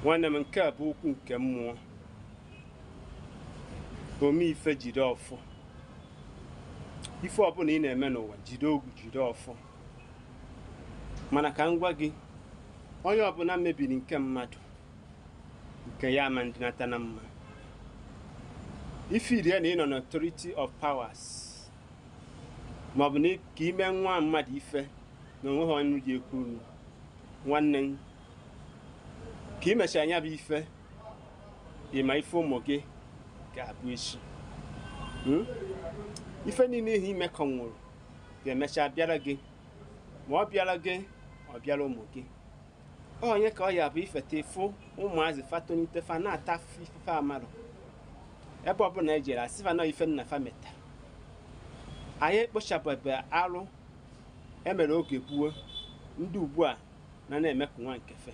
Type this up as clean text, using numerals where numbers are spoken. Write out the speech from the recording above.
Nwanne m, nke a bụ okwu nke mmụọ. Omeife jide ọfọ. Ife ọbụla ị na-eme n'ụwa, jide ogwu, jide ọfọ. Mana ka m gwa gị, onye ọbụla mebiri nke mmadụ, nke ya ama ndịnata na mma. Ife irie na ị nọ na authority of powers, maọbụ na ka ime nwa mmadụ ife na onweghị onye ji ekwu unu. Nwanne m, ka ị mechara ya bụ ife, ịma ife ụmụ gị ga-abụ echi. Ife niile ihe imekọ nwụrụ ga-emecha bịara gị. Ma ọ bịara gị, ọ bịara ụmụ gị. Onye ka ọ ya bụ ifeta ịfụ ụmụazị fatonite fa na-ata ife amarụ ebe ọbụla ejere asịfa na ife nna fa meta. Anyị ekpochapụbe arụ emere oge gbuo ndị ugbu a na na-eme ka nwa nke fe.